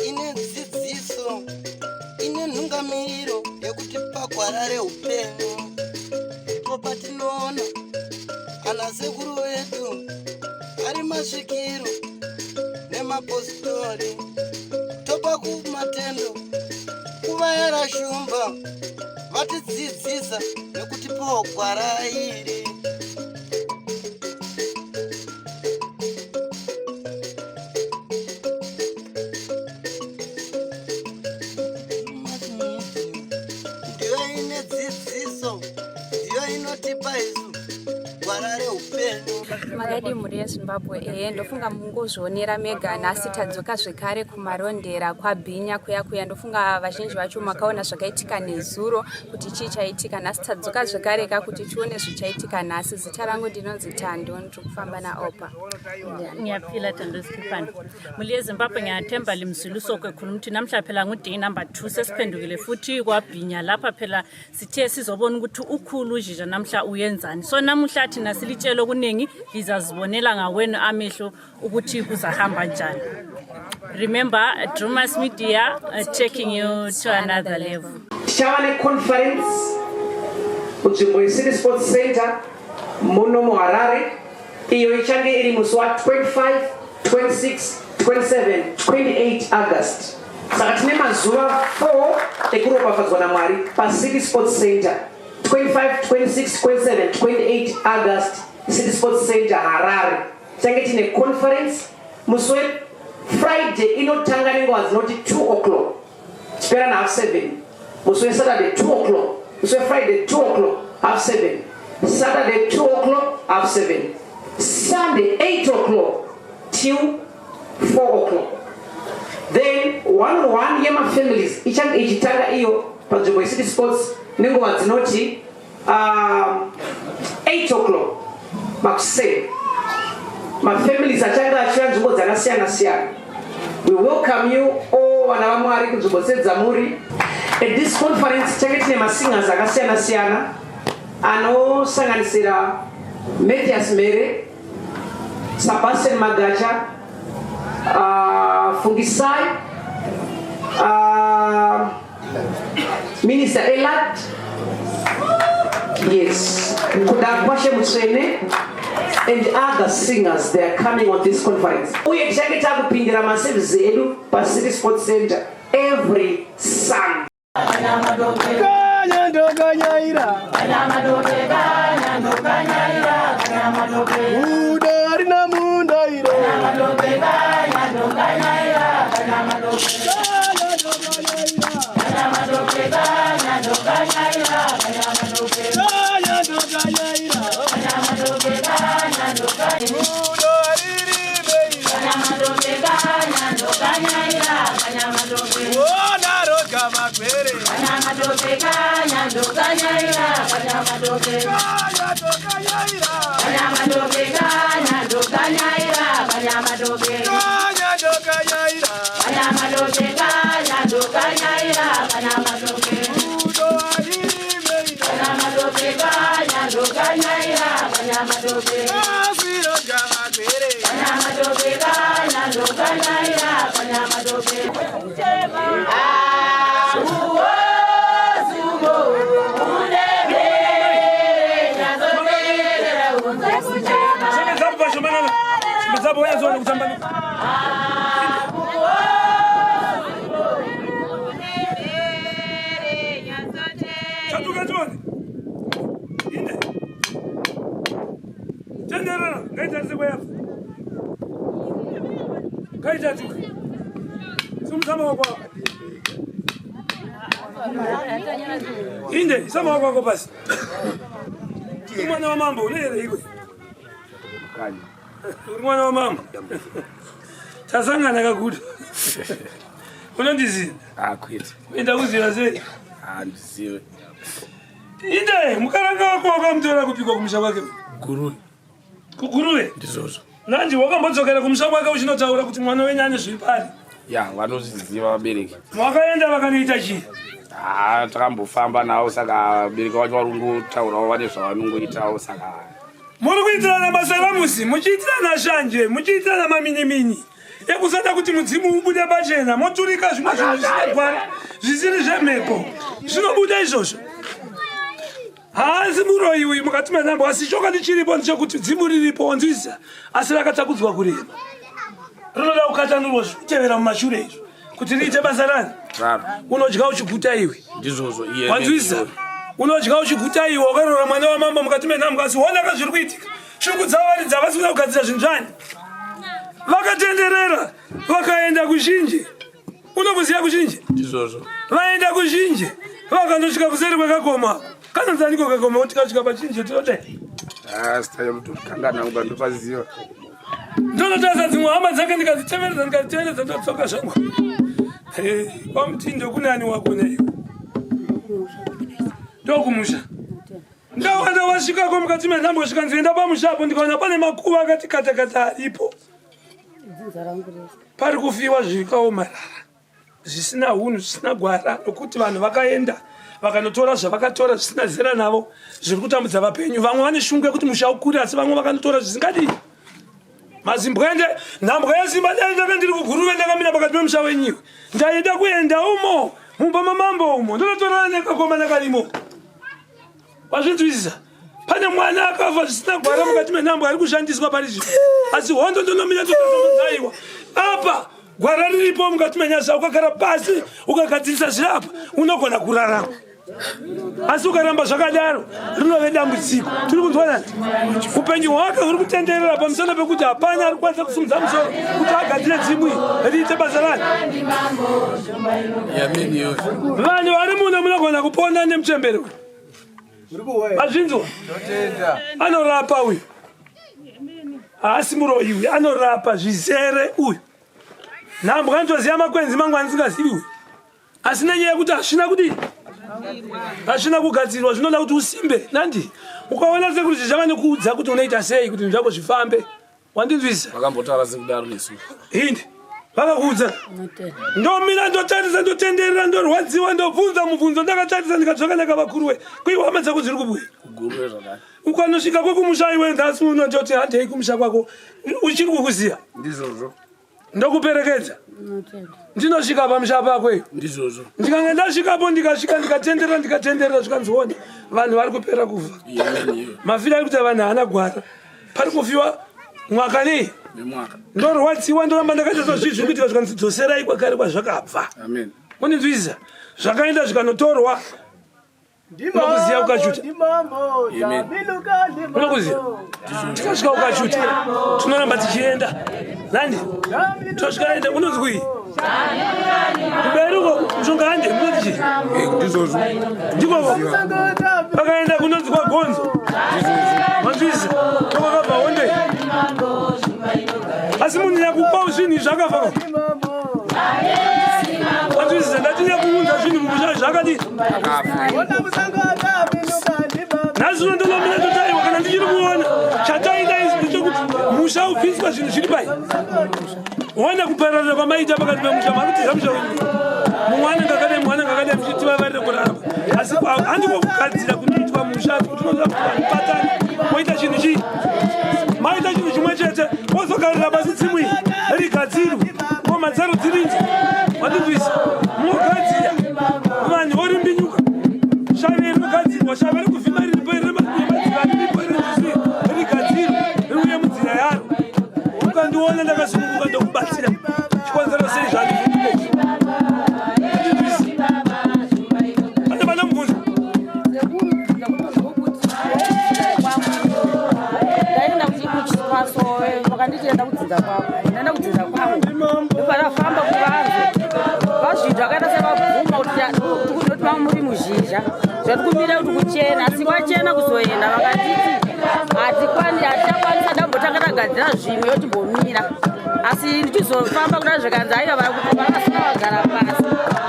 Ine dzidziso, ine nhungamiriro yekuti pagwara reupenyu ndipo patinoona ana sekuru vedu ari masvikiro nemapositori topa kumatendo kuvayara shumba vatidzidzisa nekutipawo gwara iri. Ndiyo ine dzidziso, ndiyo inotipa isu gwara reupenyu. Makadii mhuri yeZimbabwe? Ehe, ndofunga mungozvionera mega nhasi tadzoka zvekare kumarondera kwaBhinya kuya kuya. Ndofunga vazhinji vacho makaona zvakaitika nezuro kuti chii chaitika nhasi. Tadzoka zvekare ka kuti tione zvichaitika nhasi. Zita rangu ndinonzi Tando, ndiri kufamba naOpa. Ngiyaphila Thando Siphana. Mhuri yeZimbabwe ngiyathemba limzwile usoko ekhuluma ukuthi namhla phela nguday number 2 sesiphendukile futhi kwaBhinya lapha phela sithe sizobona ukuthi ukhulu uzhizha namhla uyenzani so namuhla thina silitshela okuningi lizazibonela ngawenu amehlo ukuthi kuzahamba njani. Remember, Drumas Media taking you to another level. Tichava neconference kunzvimbo yeCity Sports Center muno muHarare iyo ichange iri musi wa25, 26, 27, 28 August. Saka tine mazuva 4 ekuropafadzwa naMwari paCity Sports Center 25, 26, 27, 28 August, City Sports Center, Harare. Tichange tine conference musi weFriday inotanga nenguva dzinoti 2 o'clock chipera na half 7, musi weSaturday 2 o'clock, musi weFriday 2 o'clock, half 7, Saturday 2 o'clock, half 7, Sunday 8 o'clock till 4 o'clock. Then one on one yemafamilies ichange ichitanga iyo panzvimbo yeCity Sports nenguva dzinoti 8 o'clock makuseni. Mafamilies achange achiuya nzvimbo dzakasiyana siyana. We welcome you all vana vaMwari kunzvimbo dzedzamuri. At this conference tichange tine masingers akasiyana siyana anosanganisira Mathias Mere, Sebastian Magacha, Fungisai, Minister Elad, yes, Kudakwashe Mutsvene, and other singers. They are coming on this conference. Uye tichange takupindira maservices edu paCity Sports Center every Sunday. Uda rina munda iro. Inde, isa maoko ako pasi. Uri mwana wamambo, une here iwe? Uri mwana wamambo. Tasangana kakuti. Unondiziva? Ah, kwete. Enda kuziva sei? Handizive. Inde, mukaranga wako wakamutora kupikwa kumusha kwake. Guruve. Kuguruve? Ndizvozvo. Nanji wakambodzokera kumusha kwake uchinotaura kuti mwana wenyu ane zviri pari? Ya, vanozviziva vabereki. Wakaenda vakanoita chii? Haa takambofamba navo saka vabereki vacho vari kungotaurawo vane zvavanongoitawo saka Muri kuitirana masaramusi, muchiitirana shanje, muchiitirana maminimini ekusada kuti mudzimu ubude pachena, moturika zvimwe zvinhu zvisina gwara, zvisiri zvemhepo. Zvinobuda izvozvo. Haasi muroyi uyu mukati menhambo, asi chokwadi chiripo ndechekuti dzimu riripo, wanzwisisa, asi rakatakudzwa kurema. Rinoda kukatanurwa zvinotevera mumashure izvo kuti riite basa rani. Unodya uchiguta iwe. Ndizvozvo iye. Wanzwisisa? Unodya uchiguta iwe wakaroora mwana wamambo mukati menhambo, asi honaka zviri kuitika. Shungu dzavo varidzi havasi kuda kugadzira zvinhu zvani. Vakatenderera vakaenda kuzhinji. Unokuziva kuzhinji? Ndizvozvo. Vaenda kuzhinji vakandosvika kuseri kwekakoma. Kanonzi aniko kakoma kuti tikasvika pachinje tinodai. Ah, zita yamutokangana kuba ndopaziva. Ndonotarisa dzimwe hama dzake ndikadziteveredza ndikadziteveredza ndotsoka zvangu. Eh, kwamutindo kune ani wako naiwe? Ndokumusha. Ndawanda wasvikako mukati menhambo svikanzi enda pamusha apo ndikaona pane makuva akati katakata aripo. Pari kufiwa zvikaomarara zvisina hunhu zvisina gwara nokuti vanhu vakaenda vakanotora zvavakatora zvisina zera navo zviri kutambudza vapenyu. Vamwe vane shungu yekuti musha ukure asi vamwe vakanotora zvisingadii. Mazimbwende nhambwa yesimba dai ndanga ndiri kuguruve ndakamira pakati pemusha wenyiwe ndaida kuenda umo mumba mamambo umo ndonotorana nekakomana karimo. Wazvinzwisisa? Pane mwana akafa zvisina gwara mukati menhambwe ari kushandiswa pari zvino. Asi hondo ndonomira ndozaiwa. Apa gwara riripo mukati menyasha ukagara pasi ukagadzirisa zviri apa unogona kurarama. Asi ukaramba zvakadaro rinove dambudziko. Tiri kunzwanana? Upenyu hwake huri kutenderera pamusana pekuti hapana ari kukwanisa kusimudza musoro kuti agadzire dzimu iri riite basa rake. Vanhu vari muno munogona kupona nemuchembere uyu. Azvinzwa? Anorapa uyu. Haasi muroyi uyu, anorapa zvizere uyu. Nhambwa anotoziva makwenzi mangu andisingazivi uyu. Asi nenyaya yekuti hazvina kudii? Hazvina kugadzirwa, zvinoda kuti usimbe. Nandi, ukaona sekuti zvava nekuudza kuti unoita sei kuti zvinhu zvako zvifambe. Wandinzwisa? Vakambotaura sekudaro nesu. Hindi. Vakakuudza. Ndomira ndotarisa ndotenderera ndorwadziwa ndobvunza mubvunzo ndakatarisa ndikati vakuru we. Kuiwa hama dzako dziri kubuya. Kuguruwe zvakare. Ukanosvika kwekumusha iwe nhasi uno ndoti handei kumusha kwako. Uchiri kukuziva. Ndizvozvo. Ndokuperekedza. Ndinosvika pamusha pako iyo. Ndizvozvo. Ndikange ndasvikapo ndikasvika ndikatenderera ndikatenderera zvikanziona vanhu vari kupera kufa. Mafira ari kuita vanhu haana gwara. Pari kufiwa mwaka nei? Ndorwadziwa ndoramba ndakaita zvii zviri kuitika zvikanzi dzoserai kwakare kwazvakabva. Amen. Unonzwisisa? Zvakaenda zvikanotorwa. Unokuziva ukachuta. Unokuziva? Tikasvika ukachuta tinoramba tichienda. Nandi? Tosvika enda kunonzi kuii? Kumberi uko mushonga hande munoti chii? Ndizvozvo. Ndikoko. Vakaenda kunonzi kwaGonzo. Manzwisisa? Ndokwakabva hondo iyi. Asi munhu nyakupa zvinhu izvi akafa. Manzwisisa? Ndati nyakuunza zvinhu mumusha zvakadii? Nhasi uno ndonomira ndotaiwa kana ndichiri kuona chataida izvi ndechekuti musha ubviswa zvinhu zviri pai. Ona kupararira kwamaita pakati pemusha makutiza musha wenyu. Mumwe anenge akadai mumwe anenge akadai muchiti vavarire kurarama. Asi handiko kugadzira kunoitwa musha kuti unoda kuti vanhu batane moita chinhu chii? Maita chinhu chimwe chete mozogarira pasi tsimu iyi rigadzirwe ngoma dzaro dzirinzwe mandinzwisa mogadzira vanhu vorimbinyuka shave rinogadzirwa shave rekuvhima riripo remadziva riripo rinzwiswi rigadzirwe riuye munzira yaro ukandiona ndakasununguka ndokubatsira chikonzero sei zvandivhundiko pane pane mubvunzo Ndaenda kuchikwaso vakanditi enda kudzidza kwako ndaenda kudzidza kwangu ndofamba kuvanze vazhinji vakaita sevabvuma kuti tikundoti vanga muri muzhizha zvatikumira kuti kuchena asi kwachena kuzoenda vakatiti hatikwani hatichakwanisa dambotanga tagadzira zvimwe yotimbomira asi ndichizofamba kuda zvikanzi aiva vakasina vagara pasi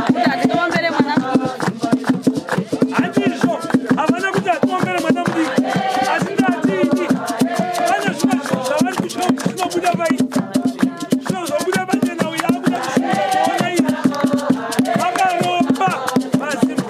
kuti hatikaombere mwana handizvo havana kuti hatiombere mwana mudiki asi ndatini pane zvimwe zvinhu zvavari kutya kuti zvinobuda pai zvinozobuda pachena uyo akuda kuona izvi vakaromba mazimbabwe.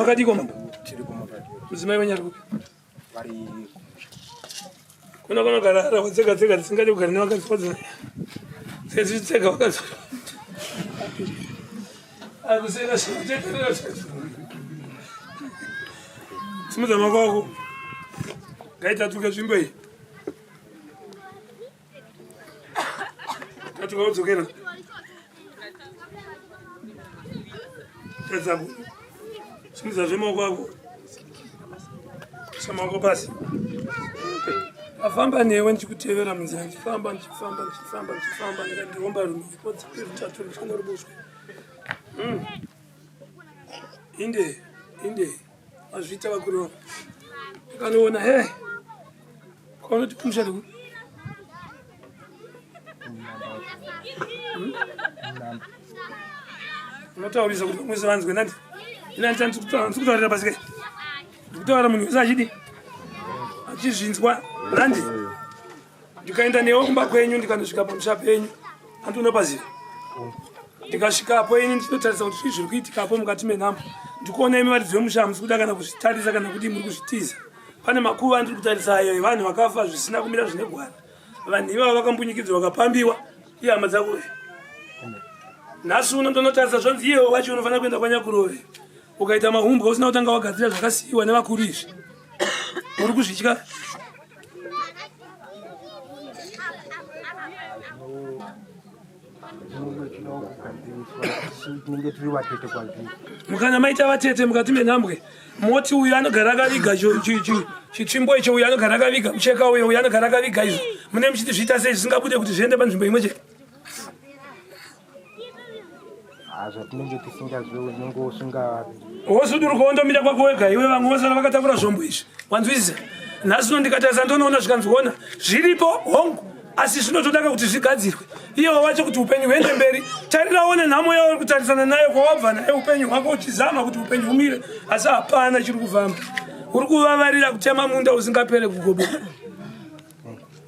Makadiko mambo? Mudzimai wenyu ari kupi? Kuna kunogara harahwa dzega dzega dzisingadi kugara nevakadzi vadzo. Dzechitsega vakadzi. Akuseka zvekuteterera Simudza maoko ako. Ngaitatuke tsvimbo iyi. Tatuka wodzokera. Tadza ku. Simudza zvemaoko ako. Isa maoko pasi. Afamba newe ndichikutevera munzira ndichifamba ndichifamba ndichifamba ndichifamba ndikati rume rwodzi rutatu rushanu ruboshwe. Inde inde mazviita vakuru vangu. Ndikanoona he. Kwaunoti kumusha ndikupi? Unotaurisa kuti vamwe vanzwe nandi. Ina ndikutaurira pasi kai. Ndikutaura munhu wese achidi. Achizvinzwa nandi. Ndikaenda newe kumba kwenyu ndikanosvika pamusha penyu. Handi unopaziva. Ndikasvikapo ini ndinotarisa kuti zvii zviri kuitikapo mukati menhambo. Ndikuona imi varidzi vemusha hamusi kuda kana kuzvitarisa kana kuti muri kuzvitiza. Pane makuva andiri kutarisa ayo evanhu vakafa zvisina kumira zvine gwara. Vanhu ivava vakambunyikidzwa vakapambiwa ihama dzako. Nhasi uno ndonotarisa zvanzi iyewo wacho unofanira kuenda kwanyakurove. Ukaita mahumbwe usina kutanga wagadzira zvakasiyiwa nevakuru izvi. Uri kuzvitya? Mukana maita vatete mukati menhambwe moti uyu anogara akaviga chitsvimbo icho uyu anogara akaviga mucheka uyo uyu anogara akaviga izvo mune muchiti zviita sei zvisingabude kuti zviende panzvimbo imwe chete ah, zvatinenge tisingazive unenge usinga wosuduruka wondomira kwako wega iwe vamwe vosara vakatakura zvombo izvi wanzwisisa nhasi uno ndikatarisa ndonoona zvikanziona zviripo hongu asi zvinotodaka kuti zvigadzirwe iyewo wacho kuti upenyu huende mberi tarira one nhamo yauri kutarisana nayo kwawabva nayo upenyu hwako uchizama kuti upenyu humire asi hapana chiri kufamba uri kuvavarira kutema munda usingapere kugoboka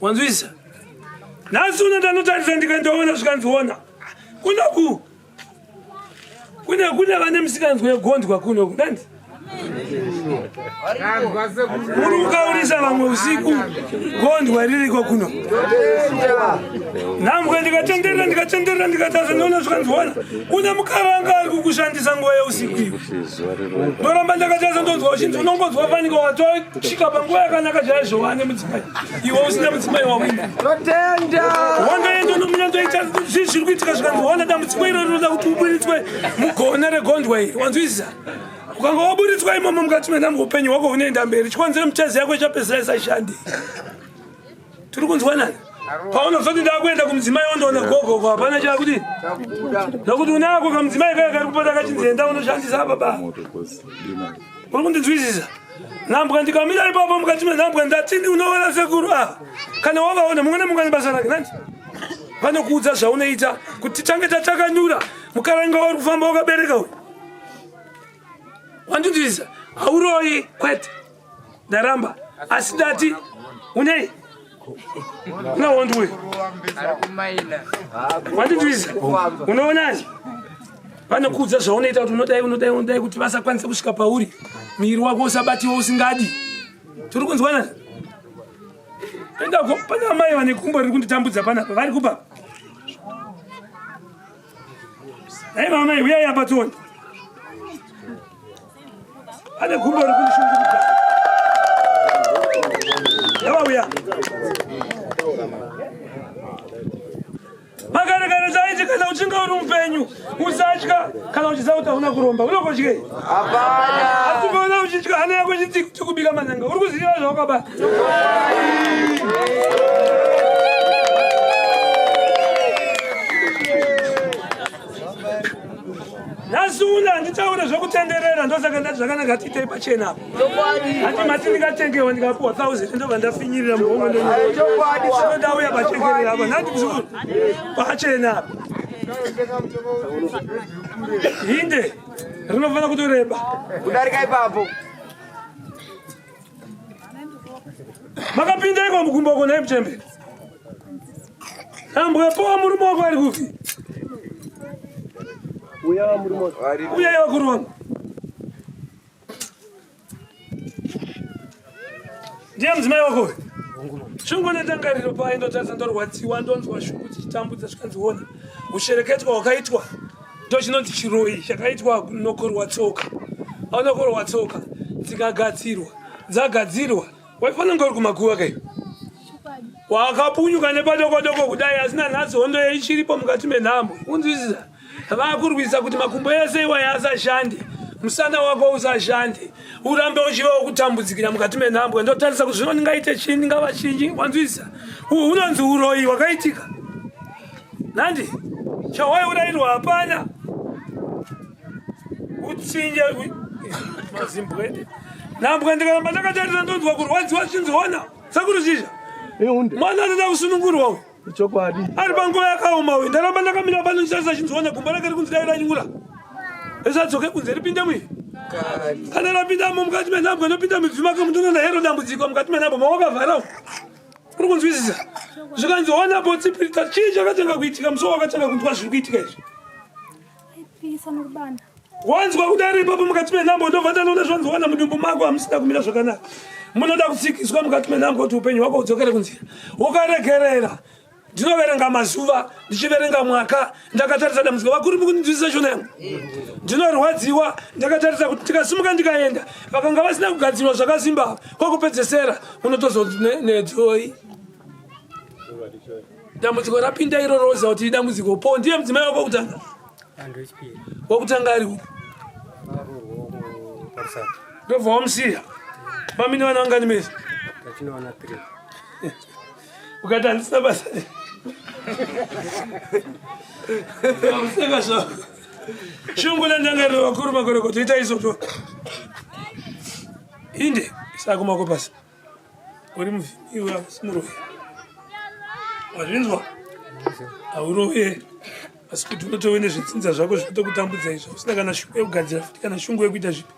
wanzwisisa nhasi uno ndanotarisa ndikandoona zvikanziona kunoku kune kune vane misikanzwa yegondwa kuno kunandi uri kukaurisa vamwe usiku gondwa ririko kuno nhambwe ndikatenderera ndikatenderera ndikatasa ndoona zvikanzwana kune mukaranga ari kukushandisa nguva yeusiku iyo ndoramba ndakatasa ndonzwa uchinzi unongonzwa fanika watosvika panguva yakanaka chaizvo wane mudzimai iwe usina mudzimai wawina wangaenda unomira ndoita zvii zviri kuitika zvikanzi waona dambudziko iro rinoda kuti uburitswe mugona regondwa iri wanzwisisa ukanga waburitswa imomo mukati menhambo upenyu hwako hunoenda mberi chikonzero mitezo yako ichapedzisira isashandi tiri kunzwanana paunozoti ndakuenda kumudzimai wondoona gogogo hapana chakuti nokuti unako kamudzimai kaya kari kupota kachinzi enda unoshandisa apa ba uri kundinzwisisa nhambwa ndikamira ipapo mukati menhambwa ndati unoona sekuru ava kana wavaona mumwe nemumwe ane basa rake nandi vanokuudza zvaunoita kuti titange tatakanyura mukaranga wauri kufamba wakabereka uyu wandinzwisisa hauroyi kwete ndaramba asi ndati unei una hondo uyu wandinzwisisa unoonani vanokuudza zvaunoita kuti unodai unodai unodai kuti vasakwanise kusvika pauri muviri wako usabatiwa usingadi tiri kunzwana endako pane amai vane kumbo riri kunditambudza panapa vari kupa dai mamai uyai apa tione ane gumbo riri kundishungurudza yavauya Makare kare taiti kana uchinge uri mupenyu usatya kana uchiziva kuti hauna kuromba unokotyei? Hapana. Asi ukaona uchitya hana yako ichiti kubika manhanga uri kuziva zvawakabata. Nhasi uno handitaure zvekutenderera ndosaka ndati zvakanaka tiitei pachena apa. Hati mati ndikatengewa ndikapuwa 1000 ndobva ndafinyirira muhomwe ndouya pachekerera apa nhandi muzukuru pachena apa. Hinde rinofanira kutoreba kudarika ipapo. Makapinda iko mukumbo uko nhai muchembe? Ambwe powa murume wako ari kupi? Uya murume wako. Uya vakuru vangu. Ndiye mudzimai wako uyu? Shungu netangariro paye ndotarisa ndorwadziwa ndonzwa shungu dzichitambudza zvikanziona ushereketwa hwakaitwa ndochinonzi chiroyi chakaitwa kunokorwa tsoka anokorwa tsoka dzikagadzirwa dzagadzirwa waifanira kunge uri kumakuva kai wakapunyuka nepadokodoko kudai asi nanhasi hondo yeichiripo mukati menhambo unzwisisa vakurwisa kuti makumbo ese iwayo asashande musana wako usashande urambe uchiva wekutambudzikira mukati menhambwe ndotarisa kuti zvino ndingaite chii ndingava chinyi wanzwisisa uhu hunonzi uroyi hwakaitika nandi chawaiurayirwa hapana utsinye mazimbwende nhambwe ndikaramba ndakatarisa ndonzwa kurwadziwa zvichinziona sakuruzhizha mwana anoda kusunungurwa uyu Chokwadi. Ari panguva yakaoma uyu. Ndaramba ndakamira pano ndichitarisa chinzwana gumbo rake rikunzi dai ranyura. Risadzoke kunze ripinde mui. Kana rapindamo mukati menhambwe ndopinda mibvi make mutonoona hero dambudziko mukati menhambwe mawakavhara umu. Uri kunzwisisa? Zvikanzi ona potsipirita chii chakatanga kuitika musi wakatanga kunzwa zviri kuitika izvi. Wanzwa kudari ipapo mukati menhambo ndobva ndanoona zvanzowana mudumbu mako hamusina kumira zvakanaka. Munoda kutsikiswa mukati menhambo kuti upenyu hwako hudzokere kunzira. Ukaregerera ndinoverenga mazuva ndichiverenga mwaka ndakatarisa dambudziko vakuru mukundinzwisisa shona yangu ndinorwadziwa ndakatarisa kuti ndikasimuka ndikaenda vakanga vasina kugadzirwa zvakasimba kwakupedzesera unotozonedzoi dambudziko rapinda iroro woziva kuti idambudziko po ndiye mudzimai wako kutanga wakutanga ari upi ndobva wamusiya mamine vana vangani mese ukati handisina basa useka zvako shungu nendangariro vakuru makorokoto ita isoto inde isako mako pasi uri muvhimi iwe hausi muroyi wazvinzwa hauroye asi kuti unotove nezvidzinza zvako zvinotokutambudza izvo usina kana shungu yekugadzira futi kana shungu yekuita zvipi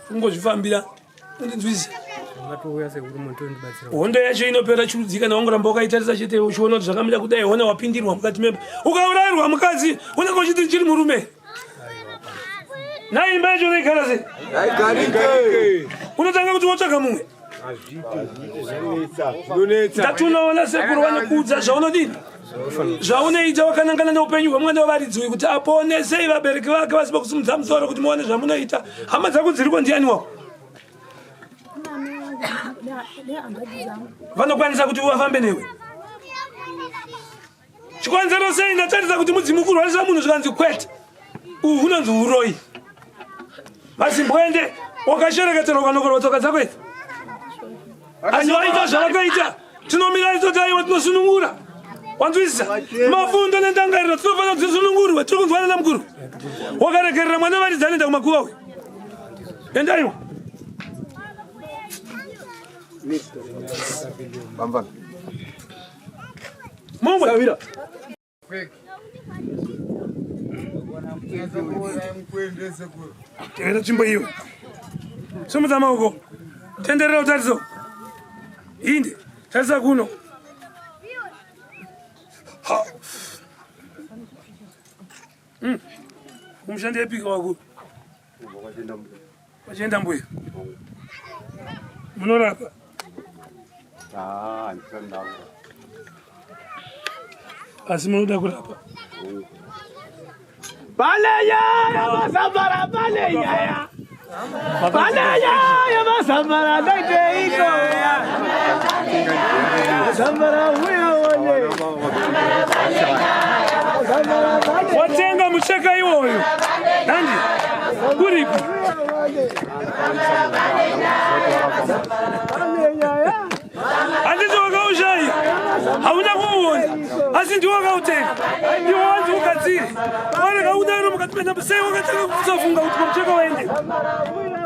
kungozvifambira undinzwisa hondo yacho inopera chirudzi kana wangoramba wakaitarisa chete uchiona kuti zvakamira kudai hona wapindirwa mukati memba ukaurayirwa mukadzi unenge uchiti chiri murume Nhai imba yacho unoigara sei? Unotanga kuti wotsvaga mumwe. Ndati unoona sekuru vanokuudza zvaunodini zvaunoita wakanangana neupenyu hwemwana wevaridzi uyu kuti apone sei vabereki vake vasipo kusimudza musoro kuti muone zvamunoita hama dzako dziriko ndiani wako vanokwanisa kuti vafambe newe Chikonzero sei ndatarisa kuti mudzimu kurwarisa munhu zvikanzi kwete. Uhu hunonzi uroyi. Vazimbwende wakashereketerwa ukanokorwa tsoka dzako idzi. Asi vaita zvavakaita tinomira idzo taiwa tinosunungura. Wanzwisisa? Mafundo nendangariro tinofanira kuti tisunungurwe. Tiri kunzwana namukuru. Wakaregerera mwana varidzi anoenda kumakuva uyu. Endaiwa. Bambana. Mumwe. Sawira. Tevera tsvimbo iyo. Simudza maoko. Tenderera utariso. Inde. Tarisa kuno. Ha. Kumushandi epika wako. Vachienda mbuya. Munorapa? Ah, handisati ndakurapa. Asi munoda kurapa? Pane nyaya mazambara, pane nyaya. Pane nyaya mazambara, ndaiteiko? Mazambara uya one. Watenga mucheka iwoyo. Nandi? Uripi? Handiti wakaushaya, hauna kuuona, asi ndiwe wakautenga, ndiwe wanzi ugadzire. Warega kudaro mukati menhambo, sei wakatanga kusafunga kuti pamucheka waende?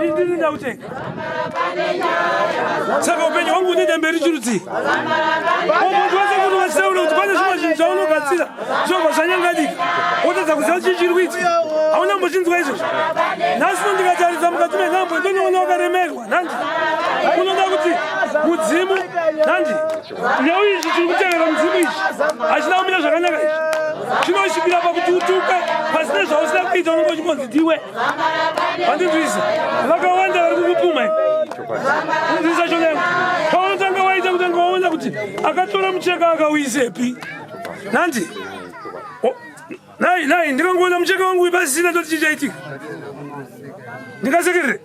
Indini ndautenga. Saka upenyu hwangu unoenda mberi chirudzii? Munhu wese kuti vachisaura kuti pane zvimwe zvinhu zvaunogadzira zvinobva zvanyangadika wotadza kuziva chii chiri kuitika hauna mbochinzwa izvozvo nhasi no ndikatarisa mukati menhambo ndinoona wakaremerwa nhandi unoda kuti mudzimu nhandi nhau ichi chiri kutevera mudzimu ichi hachina kumira zvakanaka ichi chinosvikira pakuti utukwe pasina zvausina kuita unenge uchingonzi ndiwe vandinzwisa vakawanda vari kukupuma unzwisa shona yangu. Mucheka akauisepi? Nandi? Nai, nai, ndikangoona mucheka wangu pasina ndoti chichaitika. Ndingasekerere?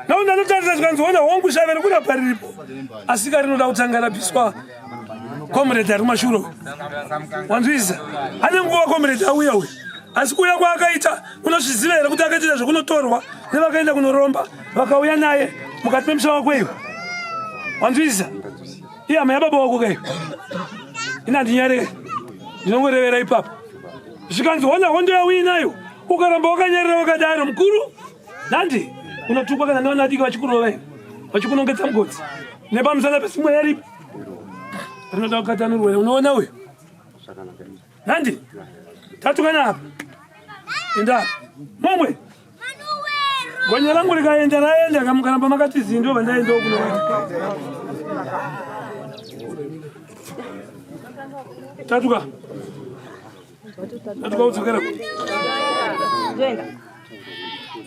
Nau ndanotarisa zvikanzi ona wangu shave rekurapa riripo. Asika rinoda kutanga rabviswa comrade ari kumashure uyu. Wanzwisisa? Ane nguva comrade auya uyu. Asi kuuya kwaakaita unozviziva here kuti akaita zvekunotorwa nevakaenda kunoromba vakauya naye mukati memusha wako iwe. Wanzwisisa? Ihama yababa wako kaiyo. Ini handinyarere. Ndinongorevera ipapo. Zvikanzi hona hondo yauinayo ukaramba wakanyarira wakadaro mukuru nandi unotukwa kana nevana vadiki vachikurova iwe vachikunongedza mugotsi nepamusana pesimwe yaripi rinoda kukatanurwa unoona uyu nandi tatukana apa enda apa mumwe Gonya rangu rikaenda raenda kamukaramba makati zindo vandaenda kuno. Tatuka. Tatuka udzokera. Ndoenda.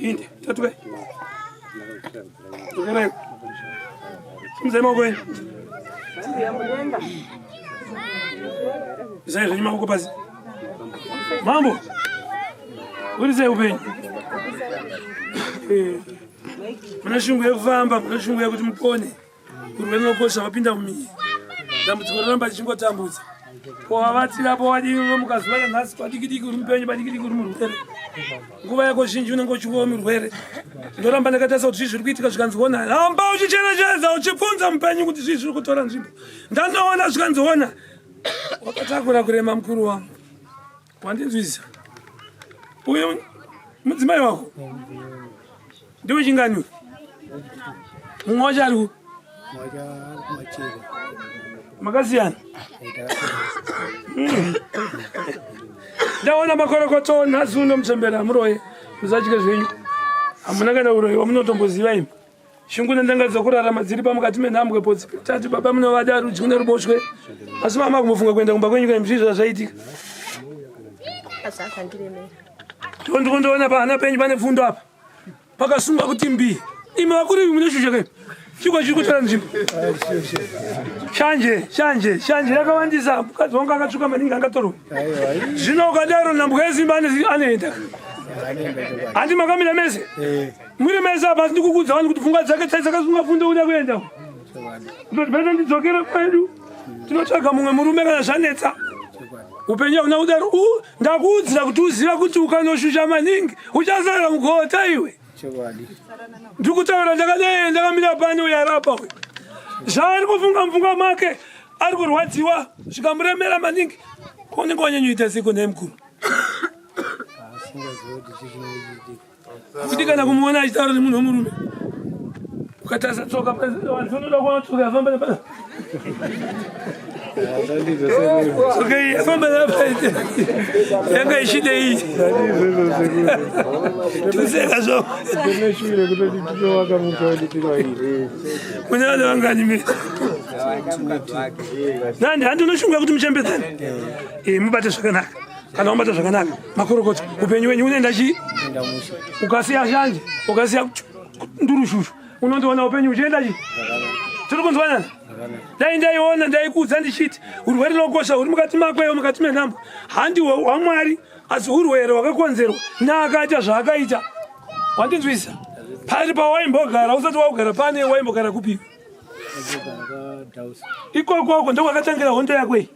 Inde, tatuka. Dzokera. Simudzai maoko enyu. Isai zvenyu maoko pasi. Mambo. Uri sei upenyu? Eh. Muna shungu yekufamba, muna shungu yekuti mupone. Urwere unokosha wapinda mumiri. Dambudziko rinoramba richingotambudza. Powavatira powadii mukazuva ranhasi padikidiki uri mupenyu padikidiki uri murwere. Nguva yako zhinji unenge uchingova murwere. Ndoramba ndakatarisa kuti zvii zviri kuitika zvikanzi ona. Ramba uchicherechedza uchibvunza mupenyu kuti zvii zviri kutora nzvimbo. Ndandoona zvikanzi ona. Wakatakura kurema mukuru wangu. Wandinzwisa. Uyu mudzimai wako ndiwe chingani uyu? Mumwe wacho ari kupi? Makasiyana. Ndaona makorokoto nhasi uno muchembera muroye musatye zvenyu. Hamuna kana uroyi wamunotomboziva imi. Shungu nendanga dzokurarama dziri pamukati menhambwe potsi tati baba munovada rudyi neruboshwe asi mama kumbofunga kuenda kumba kwenyu kaimi zvii zvazvaitika ndikundoona pahana penyu pane pfundo apa pakasungwa kuti mbii imi vakuru imi mune shusha kai chikwa chiri kutora nzvimbo shanje shanje shanje yakawandisa mukadzi wangu akatsvuka maningi angatorwe zvino ukadaro nhambwe yesimba anoenda handi makamira mese eh. Muri mese apa ndikukuudza vanhu kuti pfungwa dzake dzai dzakasunga fundo kuda kuenda. Ndoti bese ndidzokere kwedu. Tinotsvaga mumwe murume kana zvanetsa. Upenyu hauna kudaro. Ndakuudzira kuti uziva kuti ukanoshusha maningi uchasara mugota iwe. Ndikutaura ndakadai ndakamira pani uyo arapa uyo. Zvaari kufunga mupfungwa make ari kurwadziwa zvikamuremera maningi. Unenge wanyanyoita seiko nhai mukuru? Kuti kana kumuona achitaura nemunhu wemurume ukatarisa tsoka vanoda kuona tsoka yafamba nepana tsoka iyi yafamba nepa yanga ichidei tuseka zvo mune vana vangani me nandi handi unoshunga kuti muchembedzane eh, mubate zvakanaka kana wambata zvakanaka makorokoto upenyu wenyu unoenda chii ukasiya shanje ukasiya ndurushushu unondoona upenyu uchienda chii tiri kunzwanana dai ndaiona ndaikuudza ndichiti urwere unokosha huri mukati mako iwe mukati menhambo handi hwamwari asi urwere hwakakonzerwa neakaita zvaakaita wandinzwisa pari pawaimbogara usati waugara pane waimbogara kupi ikokoko ndokwakatangira hondo yako iyi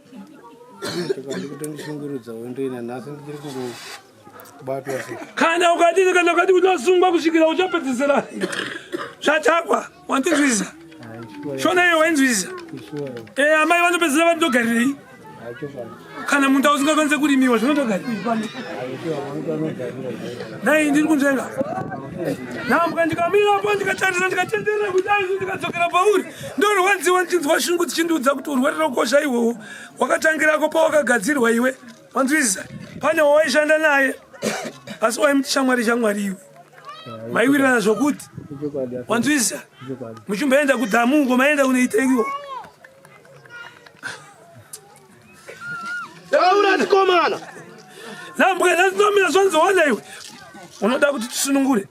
Kana ukadini kana ukadi unosungwa kusvikira uchapedzisira zvatakwa wandinzwisisa shona iyo wainzwisisa e amai vanopedzisira vandogarirei kana munda usingakwanise kurimiwa zvinotogarirei pano dai ndiri kunzvenga nhambwa ndikamirapo ndikatarisa ndikatenderera kudai ndikadzokera pauri ndorwadziwa ndichinzwa shungu dzichindiudza kuti urwere rokosha ihwohwo wakatangirako pawakagadzirwa iwe wanzwisisa pane wawaishanda naye asi waimuti shamwari shamwari iwe maiwirirana zvokuti wanzwisisa muchimboenda kudhamu uko maenda kunoiteiwo Taura chikomana. Nambwe ndasinomira zvanzoona iwe. Unoda kuti tisunungure.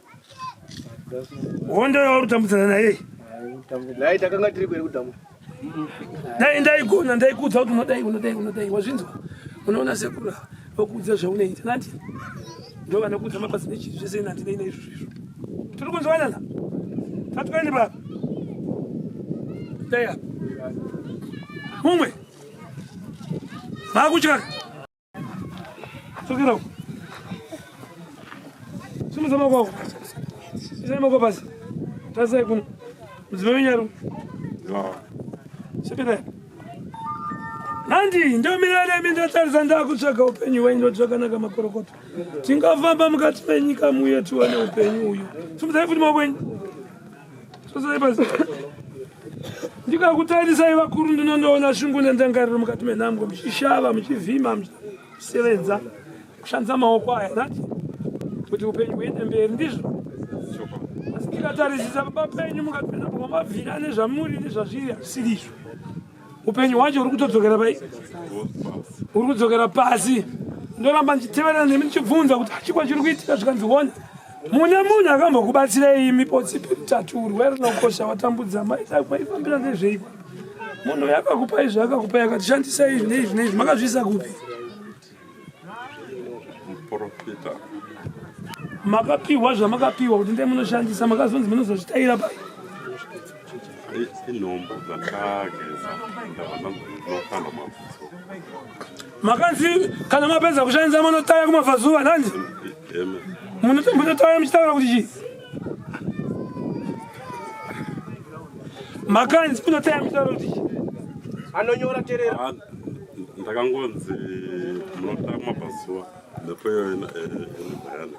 Hondo yauri kutambudzana naye. Naye takanga tiri kweri kudhamu. Dai ndaigona ndaikuudza kuti unodai unodai unodai wazvinzwa. Unoona sekuru vokuudza zvaunoita nandi ndo vanokuudza mabasa nechii zvese nandi nei neizvozvo izvo. Tiri kunzwanana? Tatukaende baba. Dai apa. Mumwe. Makutyaka. Sokera uko. Simudza maoko ako. Isai maoko pasi. Tasai kuno. Mudzimai wenyu ari. Sekerai. Handi ndomira nemi ndatarisa ndakutsvaga upenyu hwenyu ndoti zvakanaka makorokoto. Tingafamba mukati menyika muye tiwane upenyu uyu. Simudzai futi maoko enyu. Ndikakutarisai vakuru ndinondoona shungu nendangariro mukati menhambwe muchishava muchivhima muchisevenza kushandisa maoko aya nati kuti upenyu huende mberi ndizvo asi ndikatarisisa baba penyu mukati menhambwe mamabvira nezvamuri nezvazviri hazvisiri izvo upenyu hwacho uri kutodzokera pai uri kudzokera pasi ndoramba ndichiteverana nemi ndichibvunza kuti chikwa chiri kuitika zvikanzi hona mune munhu akambokubatsirai imi potsi petatu urwere runokosha watambudza maifambira nezveiko munhu uyo akakupai zvaakakupai akati shandisai izvi neizvi neizvi makazviisa kupi Muporofita. Makapiwa zvamakapiwa kuti ndee munoshandisa makazonzi munozozvitaira pai. Inhombo dzandakageza ndabva ndinokanda mabvutso. Makanzi kana mapedza kushandisa munotaya kumabvazuva nandi? Munotaya muchitaura kuti chii? Makanzi munotaya muchitaura kuti chii? Anonyora terera. Ndakangonzi munotaya kumabvazuva mhepo iyoyo inobva yanaka.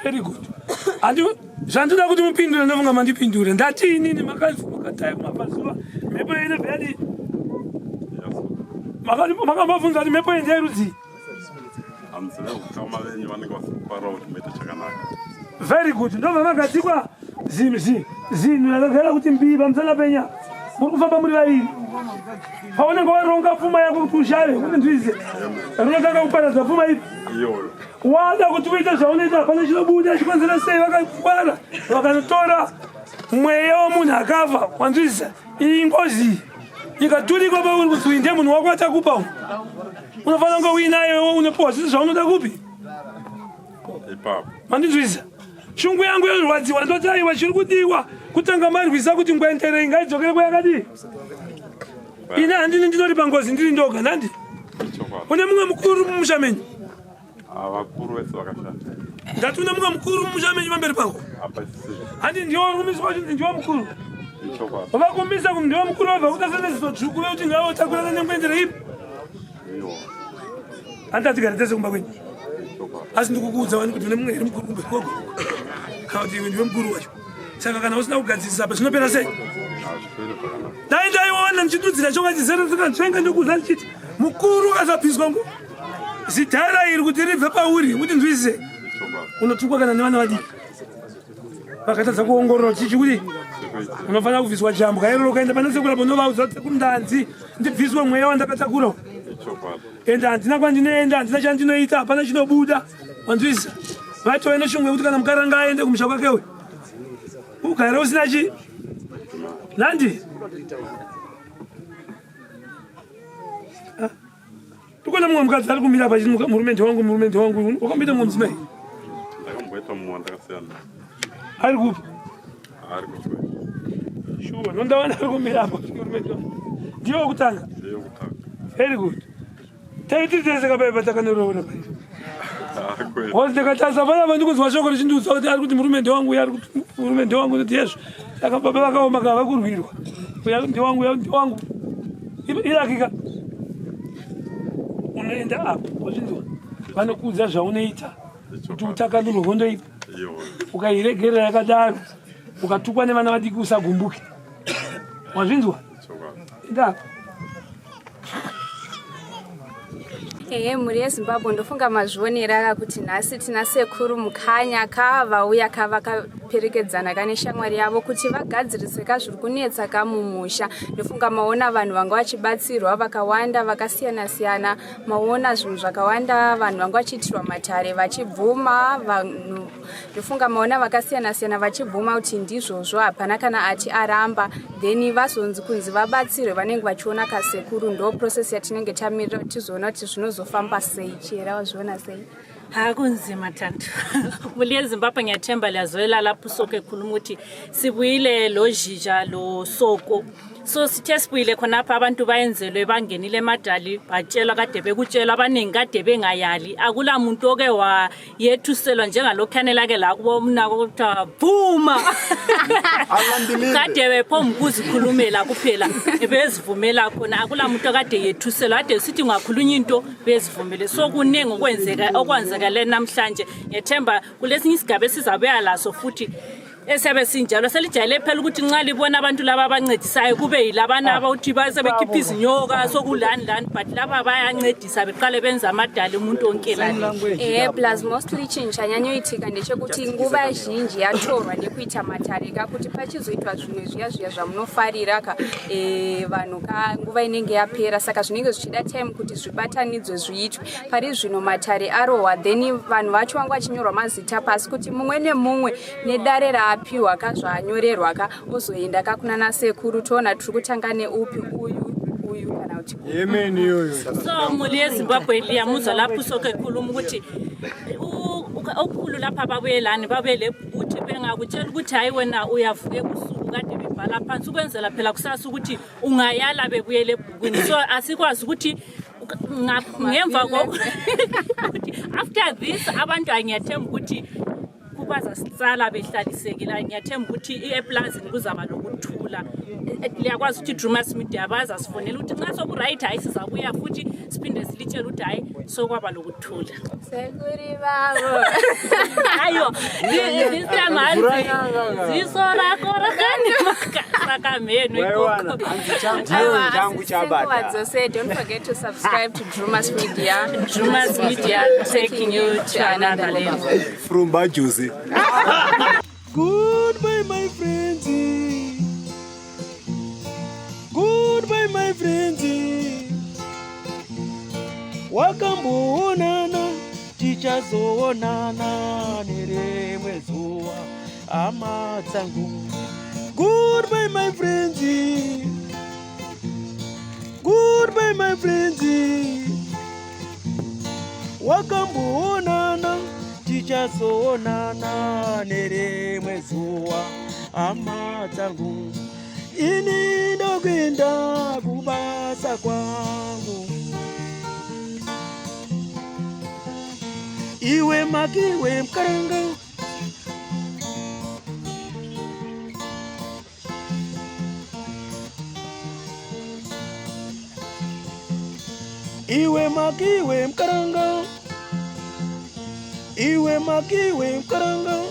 Very good. Andi zvandinoda kuti mupindure ndofunga mandipindure. Ndati inini makanzi makataya kumabvazuva mhepo iyo inobva yadii? Makambobvunza kuti mhepo iyi ndeyerudzii? Hanzi veukama venyu vanenge vasiri kufarira kuti muite chakanaka. Very good. Ndobva magadzikwa zinhu rakagara kuti mbii pamusana penya. Muri kufamba muri vaviri. Paunenge waronga pfuma yako kuti ushave, kuti ndwize. Rinotanga kuparadza pfuma ipi? Iyoyo. Wada kuti uite zvaunoita hapana chinobuda chikonzera sei vakangwara vakanotora mweya wemunhu akafa wanzwisisa iyi ngozi ikaturikwa pauri kuti uyu ndiye munhu wako achakupa uyu unofanira kunge uinaye unopiwa zvese zvaunoda kupi Ipapo. Mandinzwisisa? Shungu yangu yorwadziwa ndoti aiwa chiri kudiwa kutanga marwisa kuti ngwenderei ngaidzokere kwayakadii. Ini handini ndinori pangozi ndiri ndoga nandi. Une mumwe mukuru mumusha menyu? Ah, vakuru vese vakashata. Ndati une mumwe mukuru mumusha menyu pamberi pangu? Handi ndiwo rumiswa kuti ndiwo mukuru. Vakumisa kuti ndiwo mukuru vabva kutasana ziso dzvuku vekuti ngavotakurana nengwendere ipi. Handi atigare tese kumba kwenyu. Asi ndikukuudza wani kuti une mumwe here mukuru kumba ikoko. Kana kuti iwe ndiwe mukuru wacho. Saka kana usina kugadzirisa apa zvinopera sei? Dai ndaiona ndichidudzira chokwadi chizere ndikanzvenga ndokuudza ndichiti mukuru akasabviswa ngo zidhara iri kuti ribve pauri kuti nzwisise unotukwa kana nevana vadiki vakatadza kuongorora chichi kuti unofanira kubviswa jambwa iroro ukaenda pane sekuru apo unovaudza kuti sekuru ndanzi ndibviswe mweya wandakatakura ende handina kwandinoenda handina chandinoita hapana chinobuda wanzwisisa vatove neshungu yekuti kana mukaranga aende kumusha kwake uyu ugare usina chi nandi ah. Ndikuona mumwe mukadzi ari kumira apa murume ndewangu murume ndewangu wakamboita mumwe mudzimai? Ndakamboita mumwe wandakasiyana. Ari kupi? Ari kupi? Shuwa, nondawana ari kumira apa murume ndewangu. Ndiye wekutanga? Ndiye wekutanga. Very good. Taiti tese kapai patakanoroora pai. Hozi ndikatarisa pana pa ndikunzwa shoko richindiudza kuti ari kuti murume ndewangu uya ari kuti murume ndewangu ndoti yezvo. Saka baba vakaoma kava kurwirwa. Uya ndewangu uya ndewangu. Irakika. Unoenda apo wazvinzwa vanokuudza zvaunoita kuti utakanurwe hondo ipi. Ukairegerera yakadaro ukatukwa nevana vadiki usagumbuke. Wazvinzwa? Enda apo. Ehe, mhuri yeZimbabwe ndofunga mazvionera kuti nhasi tina sekuru Mukanya ka vauya ka vaperekedzana ka neshamwari yavo kuti vagadzirise ka zviri kunetsa ka mumusha. Ndofunga maona vanhu vanga vachibatsirwa vakawanda vakasiyana siyana, maona zvinhu zvakawanda, vanhu vanga vachiitirwa matare vachibvuma vanhu ndofunga maona vakasiyana siyana vachibvuma kuti ndizvozvo hapana kana ati aramba then vazonzi kunzi vabatsirwe vanenge vachiona kasekuru ndo process yatinenge tamirira kuti tizoona kuti zvinozofamba sei chera wazviona sei Hakunzima Thando. Muli eZimbabwe ngiyathemba liyazwela lapho uSoko ekhuluma ukuthi sibuyile lo Zhizha lo Soko. So sithe sibuyile khonapha abantu bayenzelwe bangenile emadali batshelwa kade bekutshelwa abaningi kade bengayali akula muntu oke wayethuselwa njengalokhuyanela ke la kubo umnako kuthiwa vuma kade bephomba ukuzikhulumela kuphela bezivumela khona akula muntu okade yethuselwa kade sithi ungakhulunya into bezivumele so kuningi okwenzeka okwenzakale namhlanje ngethemba kulesinye isigaba esizabuya laso futhi esiyabe sinjalo selijayele phela ukuthi nxa libona abantu laba abancedisayo kube yilabana abakuthi basebekhipha izinyoka sokulani lani but laba bayancedisa beqale benza amadali umuntu onke lani ehe plus mostly chinhu chanyanyoitika ndechekuti nguva zhinji yatorwa nekuita matare ka kuti pachizoitwa zvimwe zviya zviya zvamunofarira ka e, vanhu ka nguva inenge yapera saka zvinenge zvichida time kuti zvibatanidzwe zviitwe pari zvino matare arohwa then vanhu vacho vanga vachinyorwa mazita pasi kuti mumwe nemumwe nedare raapiwa ka zvaanyorerwa ka ozoenda ka kunana sekuru toona tiri kutanga neupi uyu uyu kana kuti so mhuri yezimbabwe liyamuzwa lapho usoko ekhuluma ukuthi okukhulu lapha babuye lani babuye lebhukuthi bengakutshela ukuthi hayi wena uyavuka ebusuku kade bebhala phansi ukwenzela phela kusasa ukuthi ungayala bebuyele ebhukwini so asikwazi ukuthi ngemva kokuthi after this abantu angiyathemba ukuthi bazasitsala behlalisekile ngiyathemba ukuthi eplazini kuzaba lokuthula liyakwazi ukuthi i-drumas media bazasifonela ukuthi nxa sokuright hayi sizabuya futhi siphinde silitshele ukuthi hayi sokwaba lokuthula sekuri vavo ayo this time hanzi ziso rako rakamheno ikoko Nguva dzose don't forget to subscribe to Drumas Media. Drumas Media taking you to another level. From Bajuzi. Goodbye, my friends. Goodbye, my friends. Wakamboonana, tichazoonana nerimwe zuva, hama dzangu. Goodbye, my friends. Goodbye, my friends. Wakamboonana, tichazoonana nerimwe zuva, hama dzangu. Ini ndokuenda kubasa kwangu. Iwe makiwe mkaranga. Iwe makiwe mkaranga. Iwe makiwe mkaranga.